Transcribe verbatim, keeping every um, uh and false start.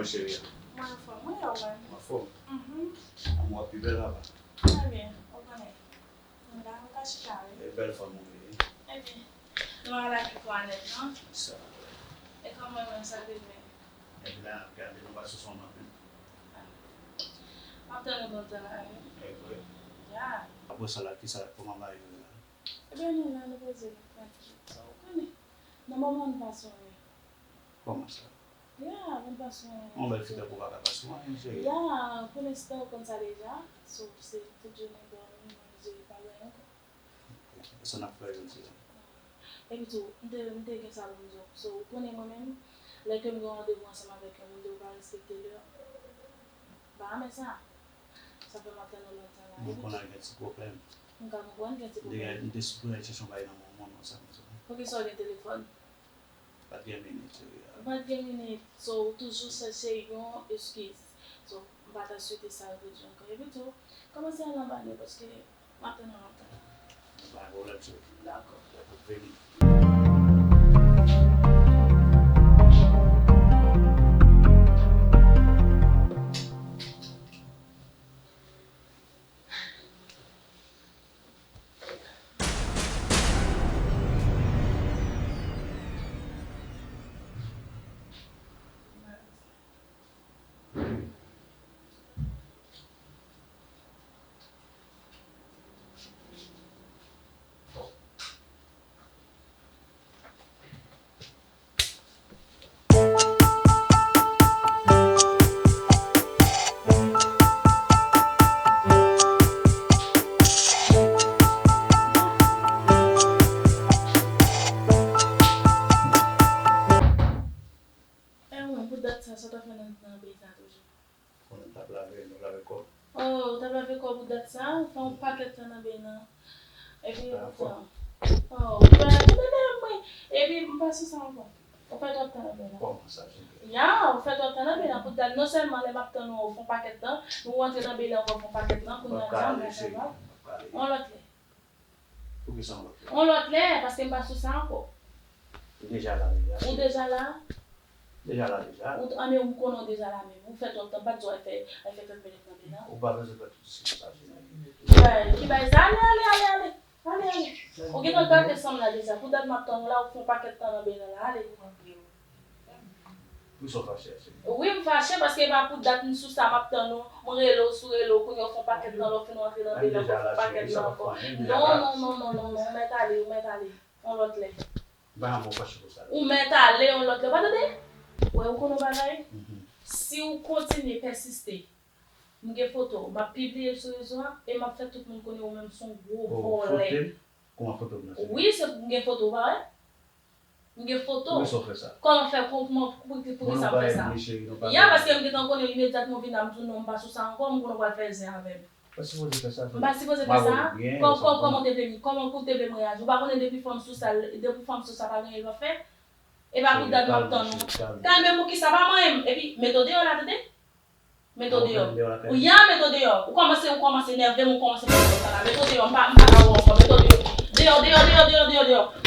Cheri a. Mwen anfòm, wi, e ou menm? Mwen anfòm. Mhm. Lanmou ap pi bèl papa. Trè byen, ou konnen. M la, m ka chita, wi. E bèl fanm ou ye. Ebyen, nou pa lakay kwa nèt, non? Sa. E kòman menm sa te vle? Epi la, gade nou pa sou son nan menm. M ap tann ou lontan la, wi. E vre? Ya. Apre sa la, kisa, kòman bagay yo ye la? Ebyen, nou la, nou poze, nou trankil. Sa, ou konnen. Nan moman, nou pa sonje. Kòman sa? Ya, nou pa sonje. Yon bèl fi tankou w pa ka pa sonje anyen, cheri. Ya, pou lenstan, ou konn sa deja. So, se tout jounen dòmi, manje, pa gen anyen ankò. Sa n ap fè jodi a? Epi tou, m te, m te gen sa pou m di w. So, ou konnen mwen menm, lè ke m gen yon randevou ansanm avèk yon moun, depi w pa respekte lè, m pa renmen sa. Sa fè m ap tann ou lontan la. Mwen konn al gen ti pwoblèm. M ka konprann gen ti pwoblèm. M te, m te sipoze al chèche yon bagay nan men yon moun, sa konsa. Poukisa w gen telefòn? Pa t gen minit, cheri a. Pa t gen minit. So, ou toujou chèche yon eskiz. So, m pa ta swete sa yo te di ankò. Epi tou, kòmanse al anba nou paske m ap tann ou lontan. Pa gen pwoblèm, cheri. Dakò. Vini. Anmwey, pou dat sa, sa w t ap fè nan, nan beny sa toujou? Konnen m t ap lave, m t ap lave kò m. Oh, ou t ap lave kò w pou dat sa? Ou fè yon pakèt tan nan beny nan. Epi, oh, ou fè, ou fè dèyè mwen. Epi, m pa sou sa ankò. Ou fè twòp tan nan beny nan. Kòman sa, Jennifer? Ya, ou fè twòp tan nan beny nan. Pou dat, non sèlman lè m ap tann ou, ou fè yon pakèt tan, ou rantre nan beny nan ankò, ou fè yon pakèt tan, kounye a, djam, la, sa va. On lòt lè. Poukisa on lòt lè? On lòt lè, paske m pa sou sa ankò. Ou deja la deja. Ou deja la? Deja la deja. Ou, anben, ou konnen ou deja la menm. Ou fè twòp tan, m pa t di w al fè, al fè trant minit nan beny nan. Ou pa bezwen fè tout diskisyon sa, Jennifer. Ki bagay, ki bagay sa? Ale, ale, ale, ale. Ale, ale. Ou gentan gate san m la deja. Pou dat m ap tann ou la, ou fè yon pakèt tan nan beny nan la. Ale. Poukisa w fache a, cheri? Wi, m fache paske e pa pou dat m sou sa m ap tann ou, m rele w sou rele w, kounye a w fè yon pakèt tan lè w fin rantre nan beny nan, w fè yon pakèt tan ankò. Non, non, non, non, non, non, ou mèt ale, ou mèt ale. On lòt lè. M pa janm wè w fache konsa. Ou mèt ale on lòt lè, w pa tande? Wè, ou konnen yon bagay? Mhm. Si w kontinye pèsiste, m gen foto w, m ap pibliye l sou rezo a, e m ap fè tout moun konnen ou menm se yon gwo vòlè. Oh, foto m? Kòman foto m nan, cheri? Wi, se, m gen foto w, pa wè? M gen foto. Poukisa w fè sa? Kòman fè, kòman, pou, pou, poukisa m fè sa? Ya, paske m gentan konnen imedyatman w vin la, m di w non, m pa sou sa ankò, m konnen w pral fè zen avè m. Ou pa sipoze fè sa, Jennifer. M pa sipoze fè sa? Kòm, kòm, kòman w te vle m, kòman pou w te vle m reyaji? Ou pa konnen depi fanm sou sa, depi fanm sou sa pa gen anyen l pa fè? E pa pou dat m ap tann ou. Kalme, poukisa pa manyen m? Epi, mete w deyò la, tande? Mete w deyò. Ou ya, mete w deyò. Ou kòmanse, ou kòmanse nève m, ou kòmanse fè sa la. Mete w deyò, m pa, m pa ka wè w ankò. Mete w deyò. Deyò, deyò, deyò, deyò, deyò, deyò.